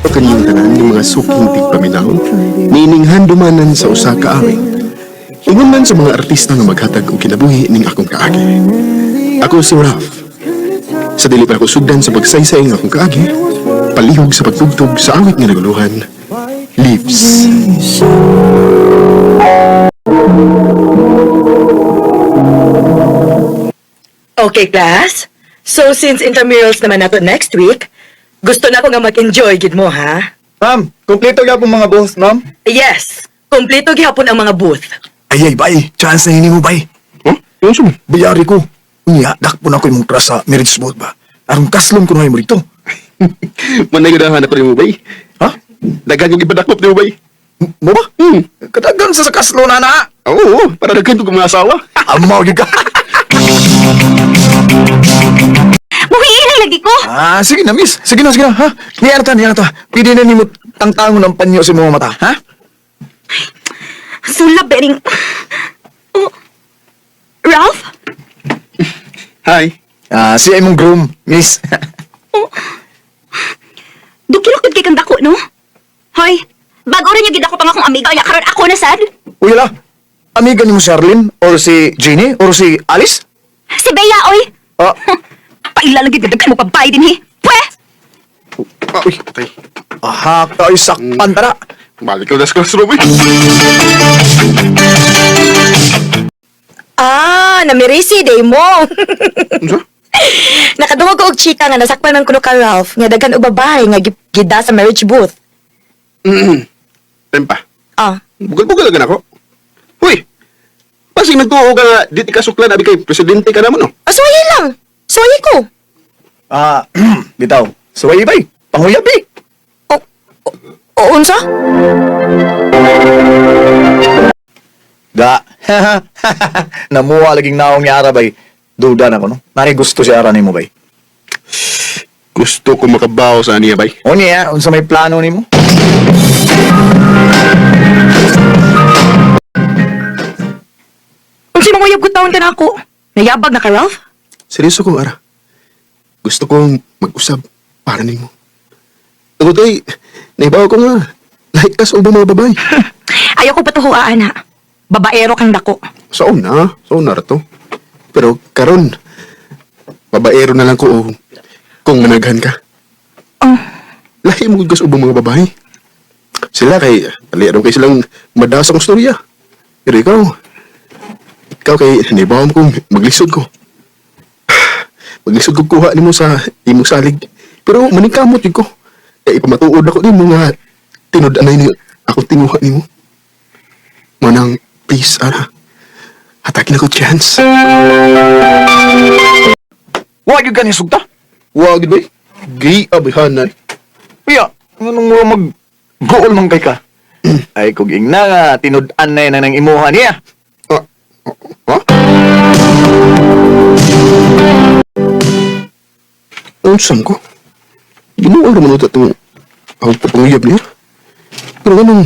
Kanyang tanan ng mga suking tigpaminaw, niining handumanan sa usa ka awit. Ingon man sa mga artista nga maghatag og kinabuhi ning akong kaagi. Ako si Ralph. Sa dili pa ako sugdan sa pagsaysay ng akong kaagi, palihog sa pagtugtog sa awit nga naguluhan, Leaves. Okay, class. So, since intramurals naman nato next week, gusto na ko nga mag-enjoy gid mo, ha? Ma'am, kumpleto gyapon mga booth, ma'am. Yes, kompleto gihapon ang mga booth. Ay, ay, bay. Chance na hini mo, bay. Huh? Yung sum? Bayari ko. Unya, dakpo na ko imong crush sa marriage booth ba? Aron kaslom ko na mo dito. Manay ganahan ako nimo bay. Ha? Daghan yung ipadakop nimo bay. Mo ba? Hmm. Kadagan sa kaslo na na. Oo, para daghan ko mga asawa. Amaw gyud ka. Muhiinay lagi ko. Ah, sige na, miss. Sige na, sige na, ha? Niya na ta, niya na ta. Pwede na nimo tangtangon ang panyo sa imong mata, ha? Sulab bering. Oh. Ralph? Hi. Ah, siya imong groom, miss. Oh. Dukilok kay kang dako, no? Hoy, bago rin yung gid ako pang akong amiga, kaya karon ako na sad. Uy, la. Amiga nimo si Arlene or si Jeannie or si Alice? Si Bea, oy. Ah, Paila lang gid mo pabay din hi. Pwe! Ah, uy, patay. aha, ka ay sakpan tara. Balik na sa classroom eh. Ah, namirisi day mo. Unsa? Nakadungog ko og chika nga nasakpan man kuno ka Ralph nga daghan og babae nga gida sa marriage booth. Tempa. Ah, Bugal-bugal lang ako. Huy! Pasig nagtuo ka nga, di ti kasuklan, abi kay presidente ka naman, no? ah suwayi lang. Suwayi ko. Ah, bitaw. Suway bay. Panguyab eh. O, o, o unsa? Da. Namuha laging naong ni Ara bay. Duda na ko no. Nari gusto si Ara nimo bay. Gusto ko makabaw sa niya, bay. O niya, unsa may plano nimo? Unsa manguyab ko taon ka na ako? Nayabag na ka Ralph? Seryoso ko, Ara. Gusto kong mag-usab para nimo. Ako tay, naibaw ko nga. Lahi ka sa ubang mga babae. Ayaw ko patuhuaan ha. Babaero kang dako. Sa una, sa una ra to. Pero karon, babaero na lang ko o kung managhan ka. Oh. Lahi mo gud ka sa ubang mga babae. Sila kay, dali raw kay silang madasang storya. Pero ikaw, ikaw kay naibaw mo kong maglisod ko. Maglisod ko kuha nimo sa imong salig. Pero maningkamot yun ko. Kaya ipamatuod ako nimo nga tinud-anay ni ako tinguha nimo. Manang, please, Ara. Hatakin ako chance. Wa gyud ka ni sugta. Wag, ba? Gay abihanay. Uya, nganong mo mag gool man kay ka? Ay kog ingna nga tinud-an na nang imuha niya. Ah, ah, ha? Unsam ko? Ginuol naman ito itong ako pa panguyab niya. Pero anong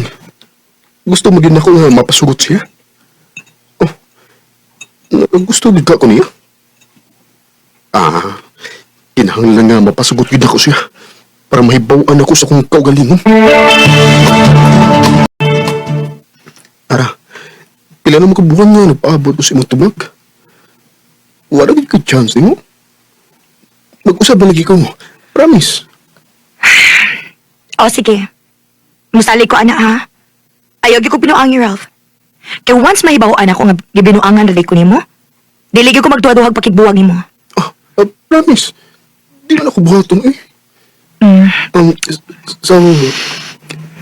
gusto mo gin ako nga mapasugot siya? Oh, gusto gid ka ko niya? Ah, kinahanglan nga mapasugot gid ako siya para mahibaw-an ako sa kong kaugalingon. Ara, pila na makabuhan nga nagpaabot ko sa imong tubag. Wala gid ka chance nimo. Mag-usab na lagi ko. Promise. O sige. Musali ko ana ha. Ayaw gyud ko binuangi Ralph. Kay once mahibaw-an ako nga gibinuangan ra ko nimo, dili gyud ko magduha-duhag pakigbuwag nimo. Ah, ah, promise. Di na ako buhaton eh. Mm. So,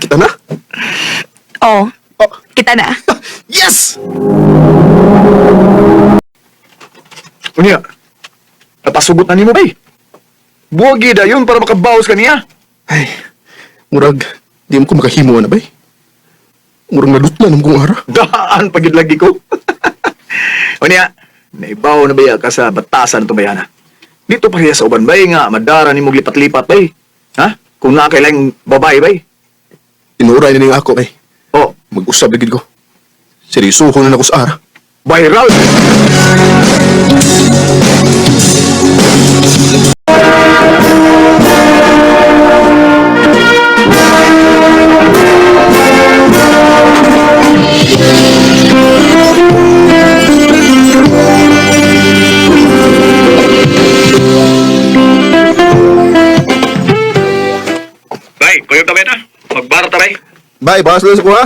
kita na? Oh, Ah, kita na. yes! Unya, napasugot na nimo bay. Buwagi dayon para makabawas ka niya. Ay, murag, di mo ko makahimo na ba eh. Murag nalutla ng kong ara. Daan pagid lagi ko. Unya, naibaw na baya ka sa batasan itong bayana. Dito pa siya sa uban bay nga madara nimo lipat-lipat bay. Ha? Kung naa kay laing babae bay. Inuray na ning ako eh. Oh, Mag-usab lagi ko. Seryoso ko na ako sa ara. viral. Bye, bahas lang sa kuha.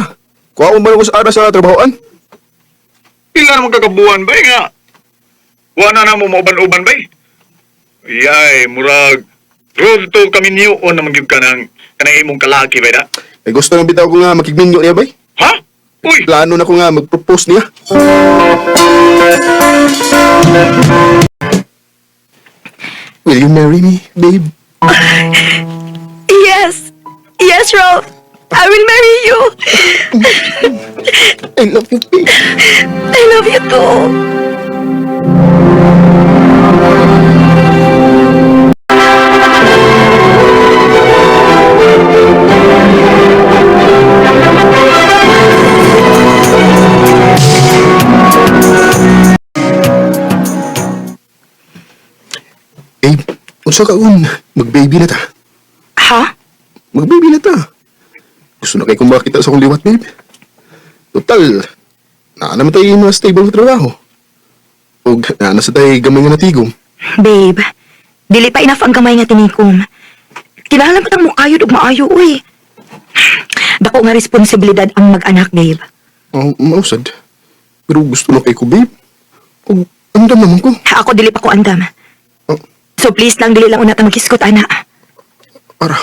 Kuha ko man ako sa ara sa trabahoan. Pila naman kakabuan bay nga. Wala na mo mauban-uban bay. Yay, murag road to kami niyo o naman gyud ka ng kanang imong kalaki bay da. Eh, gusto nang bitaw ko nga makigminyo niya, bay. Ha? Uy, Plano na ko nga mag-propose niya. Will you marry me, babe? Yes! Yes, Ralph! I will marry you! I love you, babe. I love you too! Babe, unsa ka un? Mag-baby na ta. Ha? Mag-baby na ta. Gusto na kay kong makita sa akong liwat, babe. Total, naa naman tayo mga stable na trabaho. O naa na sa tayo gamay nga natigom. Babe, dili pa enough ang gamay nga tinikom. Kinahanglan pa tang mukayod ug maayo, uy. Dako nga responsibilidad ang mag-anak, babe. Oh, mausad. Pero gusto na kay ko, babe. O, andam naman ko. Ako dili pa ko andam. Oh, So please lang, dili lang una ta maghiskot, ana. para.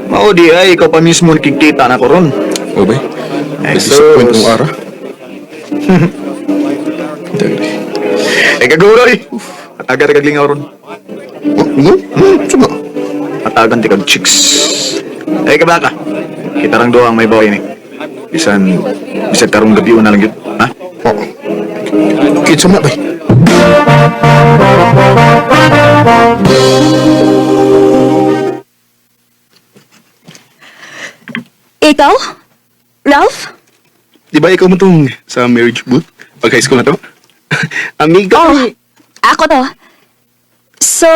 Mao di ay ikaw pa mismo nakikita na ko ron. O, babe. Ay, Disappoint sus. kong ara. Dali. Eh kaguroy. Atagan kag lingaw ron. Oh, no? Sama. Atagan ti kag chicks. Eh kabaka. Kita rang duha ang may bawi ni. Bisan bisan karong gabi na lang gyud. Ha? Oh. Kitsa na, bay. Ikaw? Ralph? Di ba ikaw mo tong sa marriage booth? Pag high school na to? Amigo. Oh, ako to. So,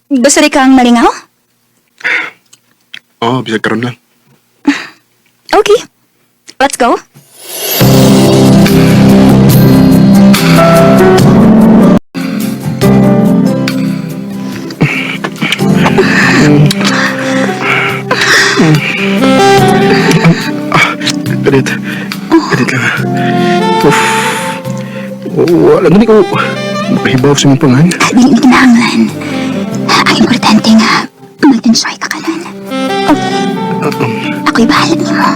gusto rin kang malingaw? Oh, bisag karon lang. Okay. Let's go. Ganit. Ganit lang. Uff. Oh, wala gani ko. Makahibaw sa mong pangan. Dili ni kinahanglan. Ang importante nga, mag-enjoy ka karon. Okay. Ako'y bahala nimo.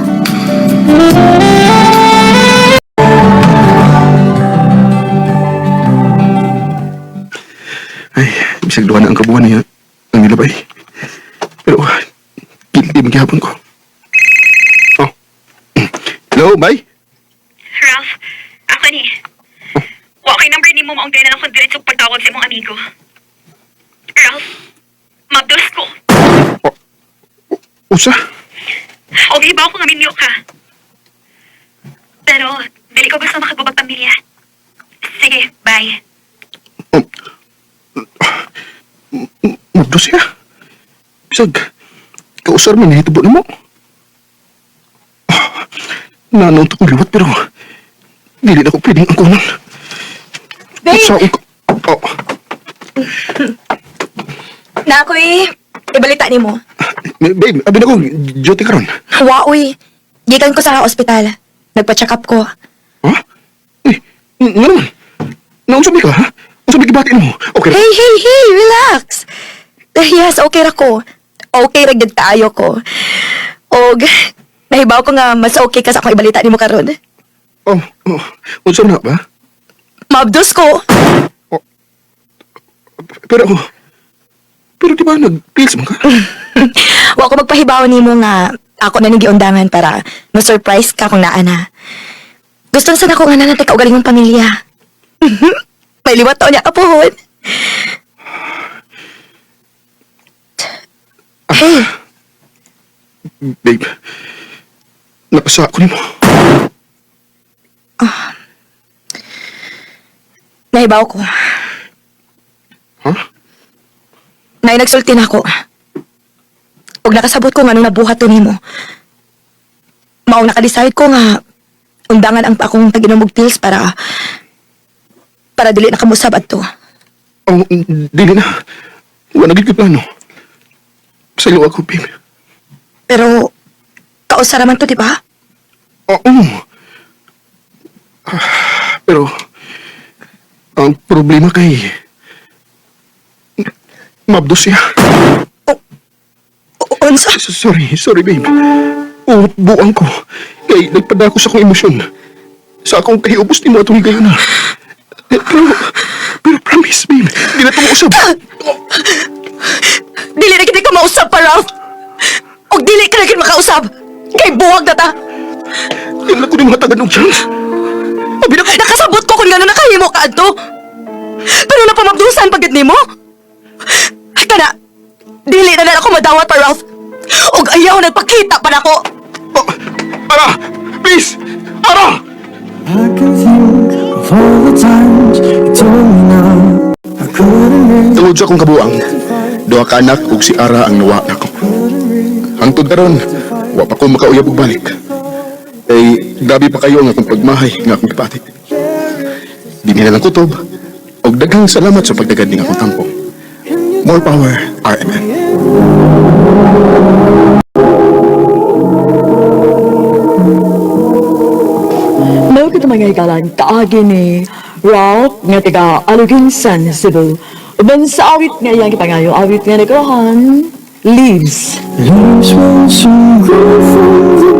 Ay, bisag duha na ang kabuhan niya. Ang nilabay. Pero, guilty magyapon ko. Oh. Hello, bye. Ralph, ako ni. Wa kay number nimo maong na lang kung diretso pagtawag sa imong amigo. Ralph, mabdos ko. Usa? Og ibaw ko nga minyo ka. Pero, dili ko gusto makagubag pamilya. Sige, bye. Oh. Mabdos siya. Bisag, kausar man nahitubo nimo. Nanoon to kong liwat pero dili na ko pwedeng angkonan. Babe! Sa oh. Na ako'y ibalita nimo. Babe, abi na ko duty karon. Wa, uy. Gikan ko sa ospital. Nagpa-check up ko. Ha? Eh, nga naman. Naunsa ba ka, ha? Unsa ba gibati mo? Okay. Hey, hey, hey! Relax! Yes, okay ra ko. Okay ra gyud kaayo ko. Og nahibaw ko nga mas okay ka sa akong ibalita nimo karon. Oh, oh. Unsa na ba? Maabdos ko. Pero pero di ba nag-pills man ka? Wa ko magpahibaw nimo nga ako na ni giundangan para ma-surprise ka kung naa na. Gusto na sana ko nga nanatay kaugalingong pamilya. May liwat taon niya kapuhon. Hey, Babe, napasa ako nimo. nahibaw ko. Ha? Nay, nagsulti na ako. Ug nakasabot ko nga nung nabuhat to nimo. Maong nakadecide ko nga undangan ang akong tag-inom og pills para dili na kamusab adto. Oh, dili na. Wala na gid ko'y plano. Sa ako, babe. Pero kausa raman to, di ba? Oo. Ah, pero, ang problema kay mabdos siya. Unsa? Sorry, sorry, babe. Oh, buang ko. Kay nagpadako sa akong emosyon. Sa akong kahiubos ni mo atong higayon na. Eh, pero promise, babe. Di na ito mausap. Dili na gid ka mausab pa, Ralph. Og dili ka na gid makausab. Kay buwag na ta. Di na ko ni mga tagan og chance. Abi na ko. Nakasabot ko kung gano'n nakahimo ka adto. Pero napamabdusan pagid nimo. Kana, dili na lang ako madawat pa, Ralph. Og ayaw nagpakita pa nako. Oh, Ara! Please! Ara! I can think of all the times you told me no. I couldn't live. Tungod sa akong kabuang, duha ka anak ug si Ara ang nawa nako. Hangtod karon, wa pa ko makauyab og balik. Kay grabe pa kayo ang akong pagmahay nga akong gipati. Di nila lang kutob og daghang salamat sa pagdagad ning akong tampo. More power, RMN. Mao kita mga hikalan kaagi ni Ralph nga taga Aluginsan, Cebu. Uban sa awit nga iyang gipangayo, awit nga nagkuhan, Leaves. Leaves will soon grow from